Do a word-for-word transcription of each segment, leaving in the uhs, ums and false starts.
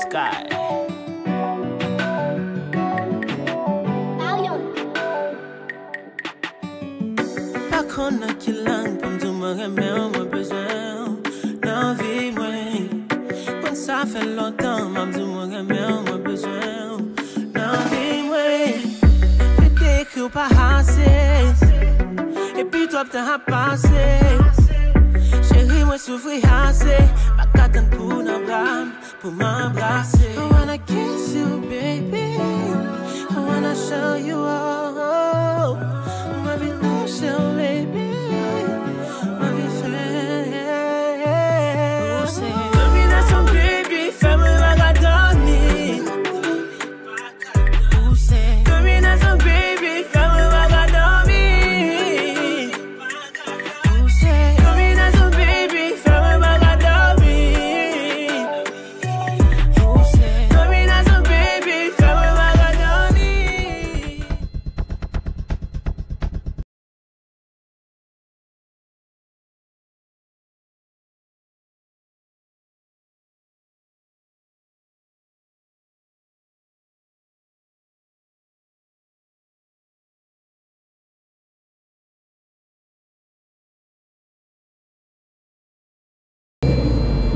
Sky. Pa konn nan ki lang pou m di w mwen renmen w, mwen bezwen w nan vi mwen. Konn sa fè lontan m ap di w mwen renmen w, mwen bezwen w nan vi mwen. Mwen te ekri w pa ase, epi twòp tan ap pase. Cheri, mwen soufri ase, pa ka tann pou w nan bra m. Pou m anbrase. I wanna kiss you, baby. I wanna show you all. M anvi touche w, baby. M anvi fè. Dominasyon, baby, fè mwen pa ka dòmi. Dominasyon, baby, fè mwen pa ka dòmi. Dominasyon, baby, fè mwen pa ka dòmi. Dominasyon, baby, fè mwen pa ka dòmi.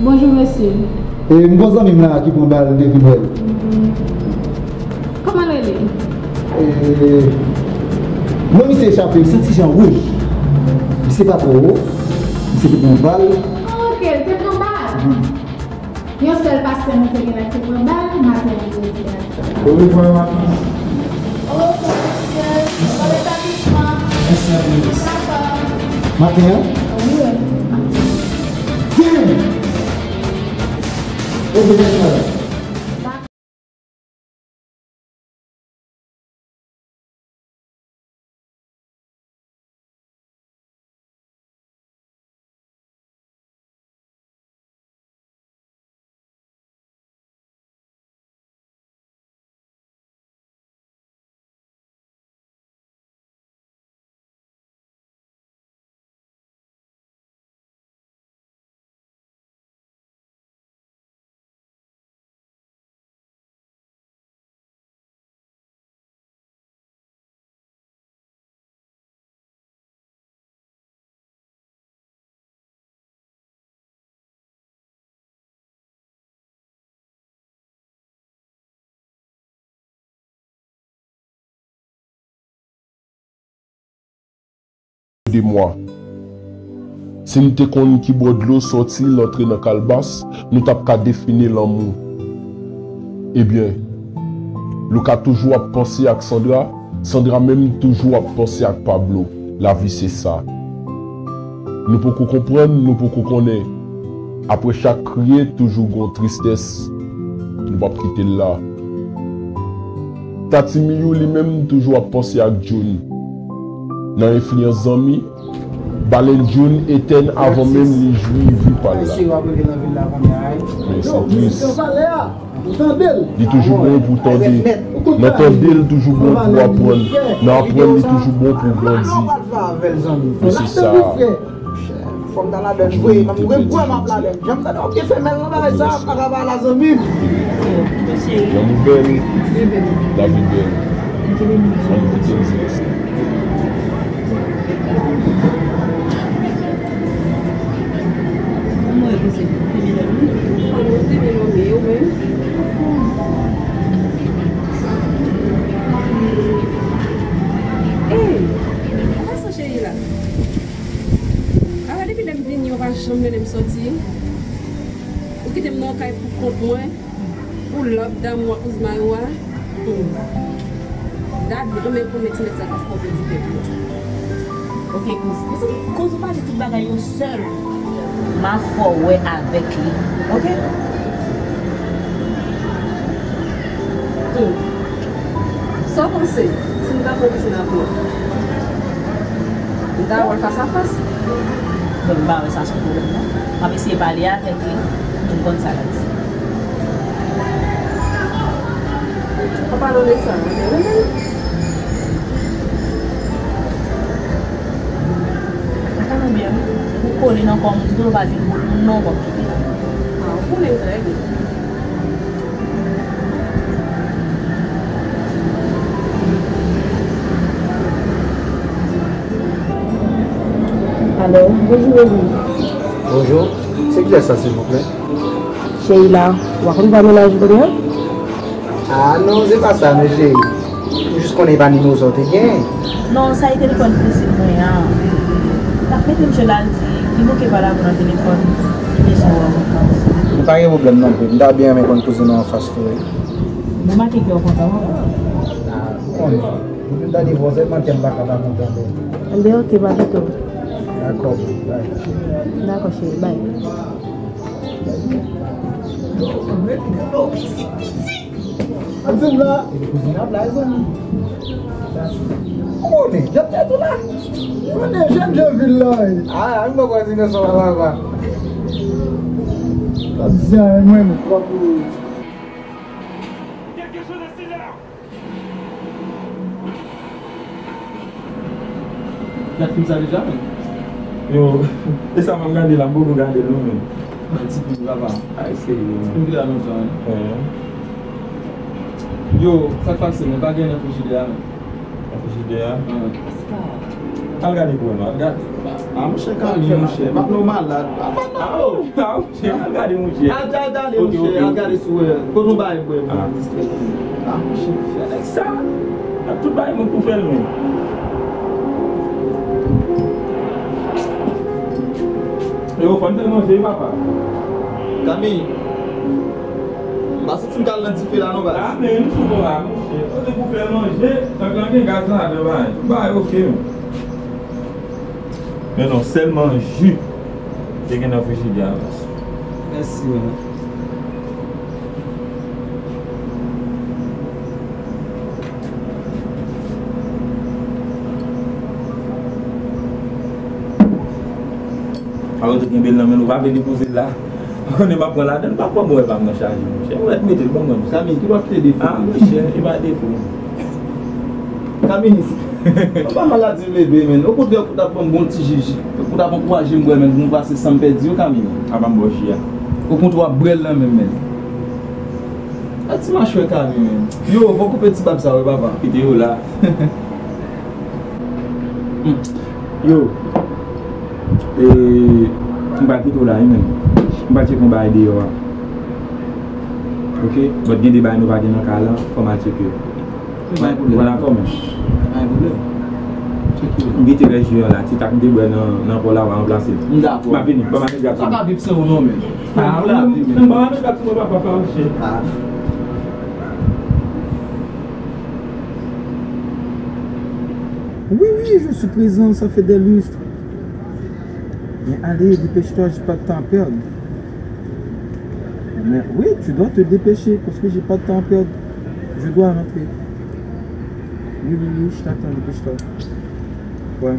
Bonjou, mesye. E, m gon zanmi m la ki pran bal, m te vin wè l. Kòman l rele? E, non, misye chape, li se yon ti jan wouj. Misye pa twò wo. Misye te pran bal. Ah, ok, l te pran bal. Wi. Yon sèl pastè nou te gen la ki te pran bal maten an jodi a. Orevwa, Matant. Orevwa, mesye. Bon retablisman. Mèsi anpil. Dakò. Maten an? Wi. Damn! Ok, mèsi, madanm. De mwa. Si n te konn ki bò dlo sòti l antre nan kalbas, nou t ap ka define lanmou. Ebyen, Luca toujou ap panse ak Sandra, Sandra menm toujou ap panse ak Pablo. Lavi se sa. Nou poko konprann, nou poko konnen. Apre chak kriye, toujou gon tristès. Nou p ap kite l la. Tati Miyou li menm toujou ap panse ak June. Nan enfliyans zanmi, balen June etèn avan menm li jwi vi pa l la. Men se tris. Li toujou bon pou tande. Nan tande l toujou bon pou aprann. Nan aprann li toujou bon pou grandi. Men se sa. Fò m ta ladann vre, m ap reprann m ap ladann. Jan m tande w ap gen femèl nan bagay sa, pa ka pa la zanmi m. Lanmou bèl, lavi bèl. Ann kite m di konsa. Hey, apa sa cheri la? Ala depi lè m vini, ou pa janm mennen m sòti. Ou kite m nan yon kay pou kont mwen. Pou lòt damou ak kouz mari w a. Hmm. Dad, ou menm konnen ti nèg sa ka fè w pèdi tèt ou. Ok, kouz. Kouz, ou pa di tout bagay yon sèl. M a fè w wè avèk li. Ok? Hmm. Sa w panse? Si m ta fè w pase nan kou an, m ta wè l fas a fas? Bon, m pa wè sa se yon pwoblèm, non. M ap eseye pale avèk li pou m konn sa l ap di. An palan de sa, mwen te renmen l. Sa ka nan byen, wi. Ou kole nan kò moun, tout ou pa jwenn boul moun non, w ap kite l. Ah, ou konnen trè byen. Alo, bonjou, baby. Bonjou. Se kilès sa, silvouplè? Cheri la, w a konn pa mennaj ou kounye a? Ah, non, se pa sa, non, cheri. Ou jis konnen e pa nimewo sa w te gen. Non, sa e telefòn kouzen mwen an. L ap mete misye la, l di, li bouke pale avè w nan telefòn, li bezwen wè w anfas. Pa gen pwoblèm non, baby. M ta byen renmen konn kouzen nan anfas tou, wi. Mwen make kè w kontan, wi. Ah, m konnen. Depi m tande vwa w sèlman, kè m pa ka pa kontan, baby. Enben, oke, papito. Dakò, baby. Bye. Dakò, cheri, bye. Ap di m la, e kouzin ap la, zanmi. Ou konnen, jan tèt ou la. Konnen, jan jan vil la, wi. Ah, an mwen kwè inosan la, papa. Ap di a, mwen, mwen, papa. Gad fim sa deja, men. Yo, e sa m ap gade la, m poko gade l non, men. Nan ti fim papa. Ay, serye, men. Ti fim ki la menm jan, men. Yo, sa k pase, men? Pa gen nan frijidè a, men. Nan frijidè a? Al gade pou wè non, al gade. Ah, monchè, Kami, monchè, m ap nan malad. Ah, oh, ah, monchè, al gade, monchè. Al, al gade, monchè, al gade si w wè. Kote yon bagay pou wè, mwen distrè. Ah, monchè, fè nèg sa. Ak tout bagay mwen pou fè l, men. Yo, fò n fè manje, papa. Kami, m pa santi m ka al nan dife la, non, baz. Ah, men, m sou kò a, monchè. Kote pou fè manje, tank lan gen gaz ladan, bagay. Tout bagay oke, men. Men non, sèlman ji te gen nan frijidè a, baz. Mèsi, man. A, ou te kenbe l nan men l, ou pa vle depoze l la. Ou konnen m ap pran ladan l, pa pran mwen pa m nan chaje, monchè. Ou mèt mete l ban mwen. Kami, ki lòt te defo? Ah, monchè, e pa defo. Kami, se pa maladi m leve, men. Okontrè, ou t ap ban m bon ti ji, ou t ap ankouraje m bwè, men, pou m pase san m pèdi yo, Kami. A, ban m bò ji a. Okontrè, w ap bwè l nan men m, men. A ti machwè Kami, men. Yo, fò koupe ti bab sa, wi, papa. Kite yo la. Hmm. Yo. E, m pral kite w la, wi, men. M pral tcheke yon bagay deyò a. Oke? But gen de bagay nou pa gen nan kay la, fò m al tcheke yo. Pa gen pwoblèm. Ou pa dakò, men? Pa gen pwoblèm. Tcheke yo. M kite rès ji an la, ti tak m te bwè nan, nan kò la, w a ranplase l. M dakò. M ap vini, ban m al egzakteman. Sa pa viv san ou non, men. Ah, ou la, men. Ban m al egzakteman, papa, fè yon chè. Ah. Oui, oui, je suis présent, ça fait des lustres. Bien, allez, dépêche-toi, j'ai pas de temps à perdre. Mais oui, tu dois te dépêcher parce que j'ai pas de temps à perdre. Je dois rentrer. Oui, oui, oui, je t'attends, dépêche-toi. Ouais.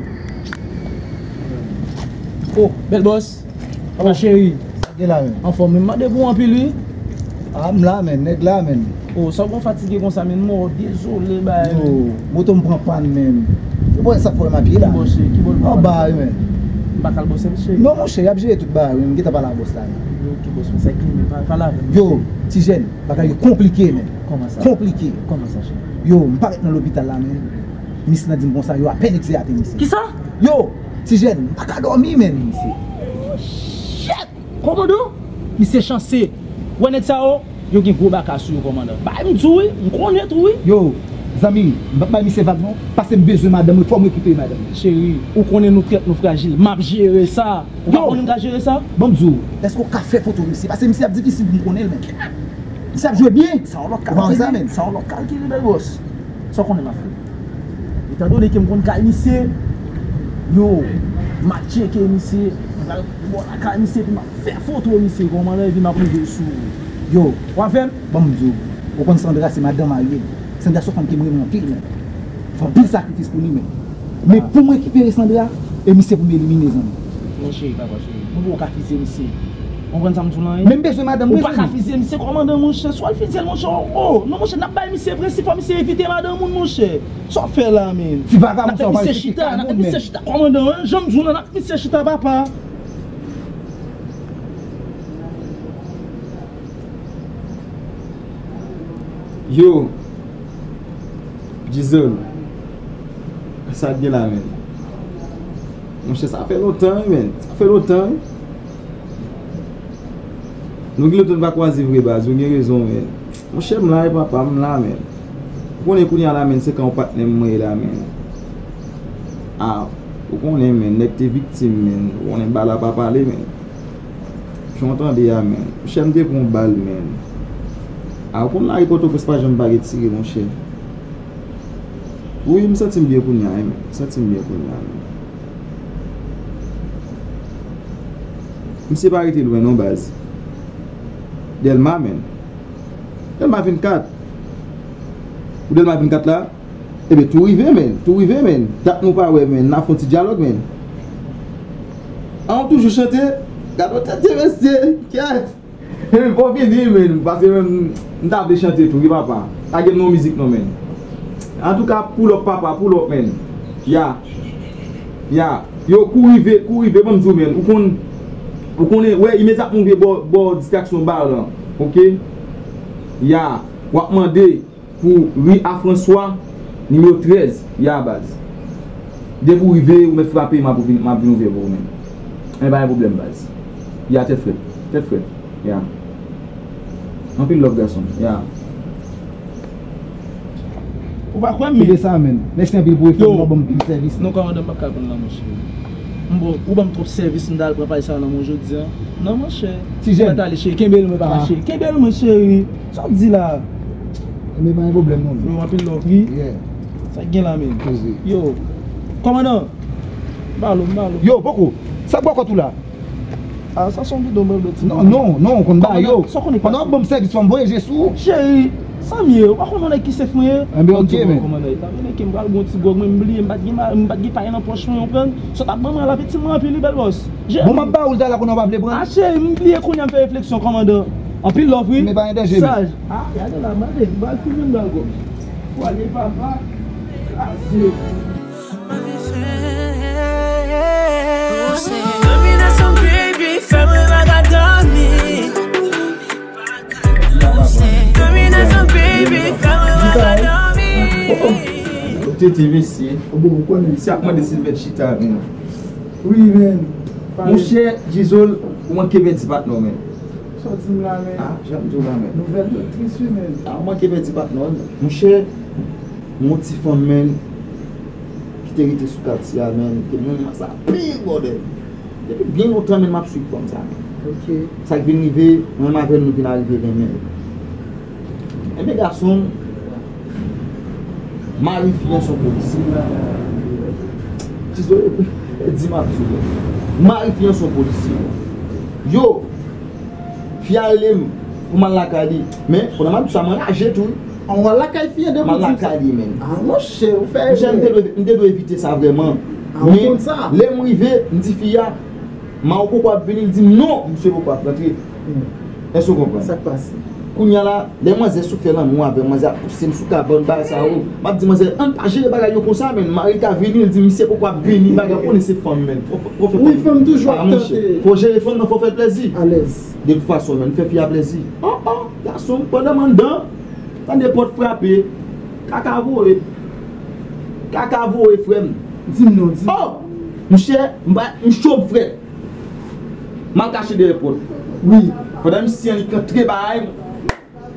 Oh, bèl bòs. Kòman cheri? Sa k gen la menm? Anfòm, men m mande pou w anpil wi. Ah, m la menm, nèg la menm. Oh, sa w gon fatige konsa menm, mò, dezole bay. Yo, moto m pran pàn menm. Ou wè sa k fè m apiye la? Ki bòs, ki bò l pran? Anba wi menm. M pa ka al bòs cheri. Non monchè, y ap jere tout bagay wi, m gentan pale a bòs la menm. Yo, ki bòs, men sa k li menm, pale avè m. Yo, ti jèn, bagay yo konplike menm. Kòman sa? Konplike. Kòman sa cheri? Yo, m parèt nan lopital la menm. Mis lan di m konsa, yo apèn egzeyate misye. Kisa? Yo, ti jèn, m pa ka dòmi menm. Shit! Kòmandan, misye chanse. Wè nèg sa yo, yo gen gwo baka sou yo, kòmandan. Bay m di w wi, m konnen tou wi. Yo, zanmi, m p ap bay misye vag non, paske m bezwen madanm mwen, fò m rekipere madanm mwen. Cheri, ou konnen nou trèt, nou frajil, m ap jere sa. Ou pa konnen m ka jere sa? Ban m di w, èske w ka fè foto misye? Paske misye ap difisil pou m konnen l menm. Misye ap jwe byen. Sa yon lòt kalkil, sa menm. Sa yon lòt kalkil, bèl bòs. Sa w konnen m ap fè? Etandone ke m konn kay misye, yo, m al tcheke misye, m al bò lakay misye, epi m ap fè foto misye, kòmandan, epi m ap rive sou ou. Yo, w avè m? Ban m di w, ou konn Sandra se madanm marye m. Sandra se yon fanm ke m renmen anpil menm. Fè anpil sakrifis pou li menm. Men pou m rekipere Sandra, e misye pou m elimine zanmi. Non cheri, papa cheri, mwen poko ka fize misye. Konprann sa m di w lan, wi? Men m bezwen madanm mwen, zanmi. Ou pa ka fizye misye kòmandan, monchè. Si w al fizye l, monchè, oh, oh. Non, monchè, n ap bay misye prensip, fò misye evite madanm moun, monchè. Sa w ap fè la, menn? Ti vagabon sa, w pa respekte madanm moun, menn. N ap met misye chita kòmandan, wi. Jan m di w lan, n ap met misye chita, papa. Yo, Dizon, sa k gen la, menn? Monchè, sa fè lontan, wi, menn. Sa fè lontan, wi. Nou gen lontan nou pa kwaze vre, baz. Ou gen rezon, menn. Monchè, m la, wi, papa, m la, menn. Ou konnen kounye a la, menn, se kan yon patnè m mwen ye la, menn. Ah, ou konnen, menn, nèg te viktim, menn. Ou konnen bal la pa pale, menn. Jan w tande a, menn. Monchè, m te pran yon bal, menn. Ah, ou konn lari Pòtoprens pa janm pa retire, monchè. Wi, m santi m byen kounye a, wi, menn. M santi m byen kounye a, menn. Misye pa rete lwen non, baz. Dèlma, menn. Dèlma vennkat. Ou Dèlma vennkat la? Ebyen, tou rive, menn. Tou rive, menn. Dat nou pa wè, menn. N a fè yon ti dyalòg, menn. An, ou toujou chante? Gade yon tèt de mesye. Kèt. Fò w vini, menn, paske menm, m ta vle chante tou, wi, papa. Lage m nan yon mizik non, menn. Antouka, pull up, papa, pull up, menn. Ya. Ya. Yo, kou rive, kou rive, ban m di w, menn. Ou konn, ou konnen, wè, imedyatman ou rive bò, bò distraksyon bar lan. Oke? Ya. W ap mande pou ri a Franswa, nimewo trèz, ya baz. Depi w rive, ou mèt frape, m ap vin, m ap vin ouvè pou ou menm. Men pa gen pwoblèm, baz. Ya, tèt frèt, tèt frèt, ya. Anpil love, gason, ya. Ou pa kwè m, men. Kite sa, menn. Mèsi anpil pou efò w, w ap ban m pil sèvis. Non, kòmandan, m p ap ka pran l nan men w, cheri. M bon, ou ban m twòp sèvis, m ta al pran pay sa nan men w jodi a. Non, monchè. Ti jèn. Mèt ale, cheri. Kenbe l, mwen, papa, cheri. Kenbe l, mwen, cheri. Sa w ap di la? Enben, pa gen pwoblèm, non. Yo, anpil love, wi. Yeah. Sa k gen la, menm? Poze. Yo. Kòmandan. Balo, balo. Yo, poko. Sa k bò kòt ou la? Ah, sa se yon bidon bèl bèt. Non, non, non, ou konn ba yo. Pandan w ap ban m sèvis, fò m voye je sou ou. Cheri, sa m ye? Ou pa konn yon nèg ki sèf mwen ye? Enben, ok, men. Kòmandan, e pa vle ke m pral gon ti gwòg, mwen, m bliye, m pa t gen ma-, m pa t gen pay nan pòch mwen, ou konprann? Sa w t ap ban mwen la, pitit mwen anpil, wi, bèl bòs. Bon, m ap ba ou l talè kounye a, ou pa vle pran? Ah, cheri, m bliye kounye a, m fè refleksyon, kòmandan. Anpil love, wi. Men pa gen danje, men. Saj. Ah, gade la, mande, m pral fimen m pral gòj. Pwale papa, kraze. Dominasyon, baby, fè mwen pa ka dòmi. Dominasyon, baby, fè mwen pa ka dòmi. Ou tete, mesye. Bon, ou konnen. Mesye ap mande si l mèt chita, men. Wi, men. Monchè, Dizon, ou manke pèdi patnè w, men. Sòti m la, men. Ah, jan m di w la, men. Nouvèl yo tris, wi, men. Ah, ou manke pèdi patnè w, men. Monchè, yon ti fanm, men, ki te rete sou katye a, men, ke mwen, mwen sa pil bòdèl. Depi byen lontan, men, m ap swiv fanm sa, men. Ok. Sa k vin rive, mwen menm avè l, nou vin arive renmen. Enben, gason, mari fi an se yon polisye. Dizon, di m ap di w. Mari fi an se yon polisye. Yo, fi a rele m pou m al lakay li. Men, pandan m ap di sa, m anraje tou, wi. An, w al lakay fi an depi w di m sa. M al lakay li, men. Ah, monchè, ou fè erè. Monchè, m te dwe, m te dwe evite sa vrèman. Ah, ou konn sa? Men, lè m rive, m di fi a, Mari w poko ap vini, li di m non, misye poko ap rantre. Hmm. Èske w konprann? Sa k pase? Kounye a la, lè manzè sou fè lanmou avè m, manzè ap pouse m sou kabann, bagay sa yo. M ap di manzè, ann pa jere bagay yo konsa, men mari l ka vini, li di misye poko ap vini, bagay, ou konnen se fanm, men. Fò, fò, fò fè fanm. Wi, fanm toujou ap tante. Fò jere fanm nan, fò fè l plèzi. Alèz. De tout fason, men, fè fi a plèzi. Oh, oh, gason, pandan m anndan, tande pòt frape. Kaka voye. Kaka voye, frè m. Di m non, di m. Oh! Monchè, m pa, m cho, m frèt. M al kache dèyè pòt. Wi. Pandan misye an, li k antre bagay,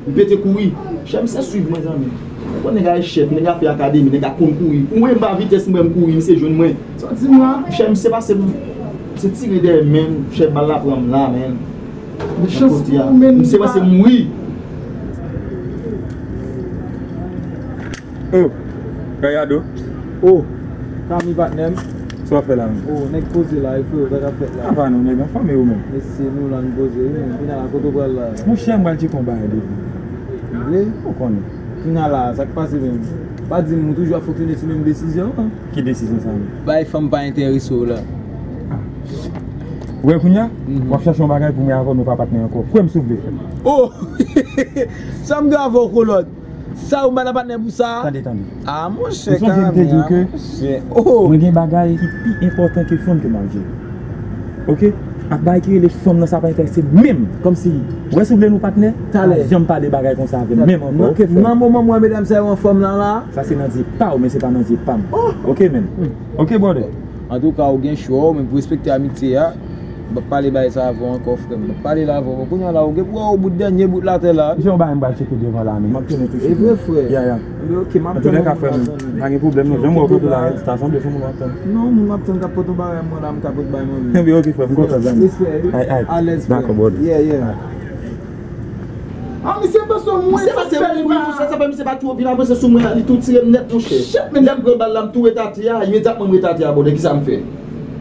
m pete kouri. Chè, misye swiv mwen, zanmi. Ou konn nèg la e chèf, nèg la fè akademi, nèg la konn kouri. Ou wè m pa vitès, m wè m kouri, misye jwenn mwen. Sa w di m la? Chè, misye pase m, misye tire dèyè m, men, chè, bal la pran m la, men. Mechanste pou ou, men. Misye pase m mouri. Oh, Kayado. Oh, Kami patnè m. Sa w ap fè la menm? Oh, nèg poze la, wi, freo, sa k ap fèt la? Apa nou, nèg, anfòme ou menm? Mesye, nou la, n poze, wi, men. Kounye a la, kote w pral la? Monchè, m pral tcheke yon bagay depi. Ou vle? Ou konnen. Kounye a la, sa k pase menm? Pa di m, ou toujou ap fonksyone sou menm desizyon an? Ki desizyon sa menm? Bay fanm pa enterese w la. Ah. Ou wè kounye a, w ap chache yon bagay pou mwen avè w, nou pa patnè ankò. Kwè m si w vle, frè m. Oh! Sa m gen avè w, Kolòd? Sa ou m pa nan patnè pou sa? Tande, tande. Ah, monchè, ou sonje m te di w ke mwen gen bagay ki pi enpòtan ke fanm ke m ap jere. Oke? Ak bagay ki rele fanm nan, sa pa enterese m menm. Kòmsi, ou wè si w vle nou patnè, pa janm pale bagay konsa avè m menm ankò, oke, frè m? Nan moman m wè medam sa yo anfòm la, la. Sa se nan zye pa w, men se pa nan zye pa m. Oke, menn. Oke, brother. Antouka, ou gen chwa w, men pou respekte amitye a, m p ap pale bagay sa avè w ankò, frè m. M p ap pale l avè w. Kounye a la, ou gen pou wè w bout dènye bout latè la. Jan w bay m pral tcheke devan la, men m ap tounen tousuit. E vre, frè? Ya, ya. Ebyen, oke, m ap tann ou, zanmi. Antouka, frè m, pa gen pwoblèm, non. Jan m wè w kanpe la, sa sanble se moun w ap tann. Non, moun m ap tann k ap pote yon bagay mwen la, m ka pot bay mwen menm. Ebyen, oke, frè m, m kontan, zanmi. Respè, wi. Alèz, frè. Dakò, brother. Yeah, yeah. Ah, misye panse mwen, misye panse mwen, wi, sa, sa fè misye pa tou vin avanse sou mwen, li tou tire m nèt, monchè. Lè m pran bal la, m tou ret atè a, imedyatman m ret atè a, brother, kisa m fè?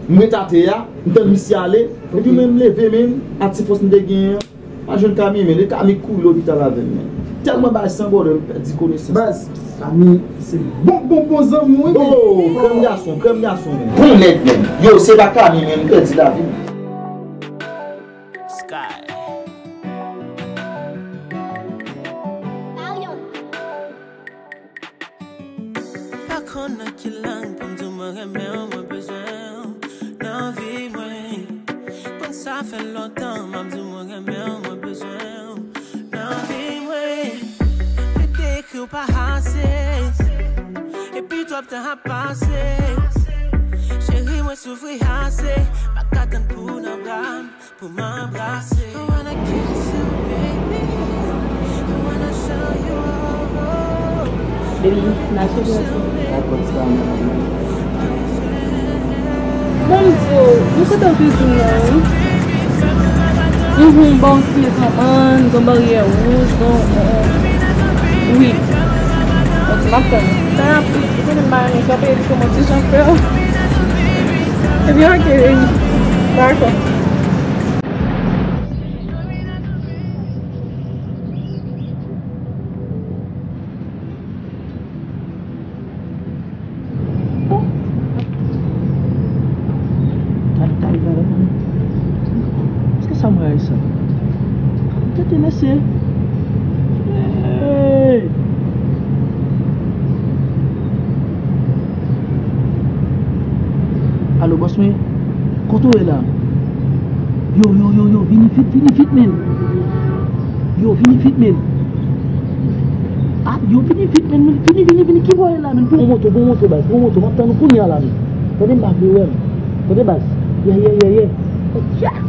M ret atè a, m tann misye ale, epi mwen m leve, men, ak ti fòs m te genyen an, pa jwenn Kami, men, e Kami k kouri lopital avè m, men. Tèlman bagay san, brother, m pèdi konesans. Baz, Kami, se bon, bon, bon zanmi, wi, men. Oh, krèm gason, krèm gason, men. Bon nèg, men. Yo, se pa Kami, men, m pèdi lavi m. Sky. Pa konn nan ki lang pou m di w mwen renmen w, mwen bezwen w nan vi mwen. Konn sa fè lontan m ap di w mwen renmen w, mwen bezwen w nan vi mwen. Mwen te ekri w pa ase, epi twòp tan ap pase. Cheri, mwen soufri ase, pa ka tann pou w nan bra m. Pou m anbrase. I wanna kiss you, baby. I wanna show you all. Baby, n a chèche yon sou. Dakò, ti pa anyen. Bon, m di w, nou kote w vizin nan, wi. Mhm, bon, ti mezon, bon, baryè wouj, bon, wi. Ok, m ap tann ou. Tanpri, ou konnen m pa renmen kanpe, li kòmanse jan fè. Ebyen, ok, baby. Dakò. Bon. Gad kay la, èske sa mwen sa? Tete mesye. Hey! Alo, bòs mwen, kote w ye la? Yo, yo, yo, yo, vini vit, vini vit, men. Yo, vini vit, men. Ah, yo, vini vit, men. Vini, vini, vini. Ki bò w ye la, men? Pran moto, pran moto, baz. Pran moto, m ap tann ou kounye a la, men. Tande m, baz, yo wè m. Tande, baz. Yeah, yeah, yeah, yeah. Yeah.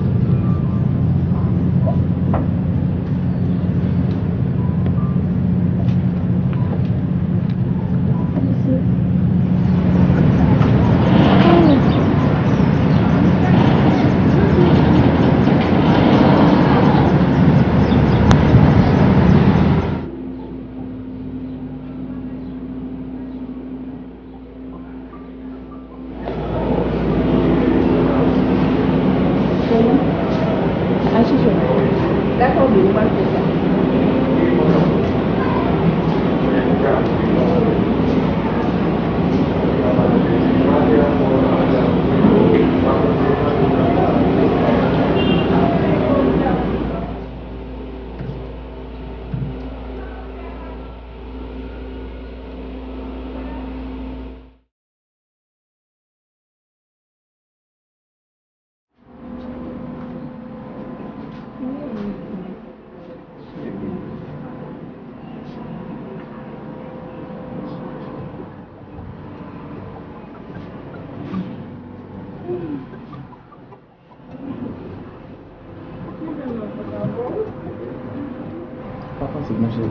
Dakò, baby, m pral fè sa. Pa pase, monchè.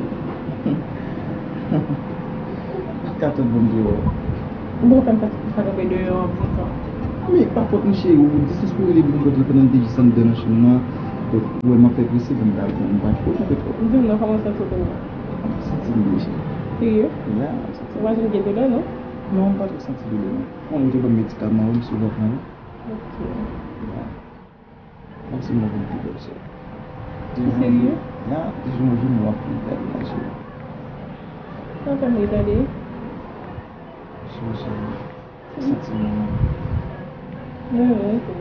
Pa ka tann pou m di w. Ou poko fè m santi pou sa kanpe deyò a konsa. Men, pa fòt m, cheri, ou disispoze pou rele m pou kote pandan m te jis anndan nan chanm nan. Donk, ou wè m ap fè prese pou m ta al pran yon pati kote twòp. Di m non, kòman w santi w kounye a? M santi m byen, cheri. Serye? Ya, m santi m byen. Ou pa janm gen doulè, non? Non, m pa twò santi doulè, non. Bon, ou te ban m medikaman, wi, m sou lòt mwen, wi. Ok. Ya. Mèsi, m ap vin pi bèl, cheri. Ou serye? Ya, di jou an jou, nou ap vin bèl la, cheri. Sa fè m ri tande. Cheri, cheri. Santi m. Mwen renmen tou.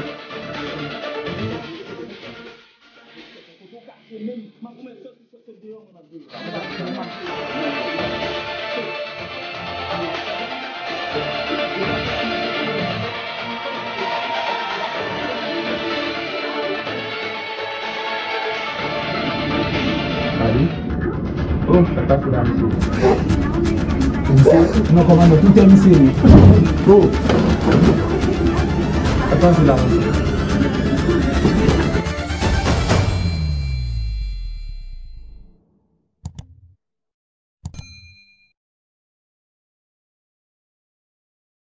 Alo? Oh, sa k pase la, mesye? Mesye, non, kòmandan, tout tè misye ye. Oh! Sa pa vle la, monchè.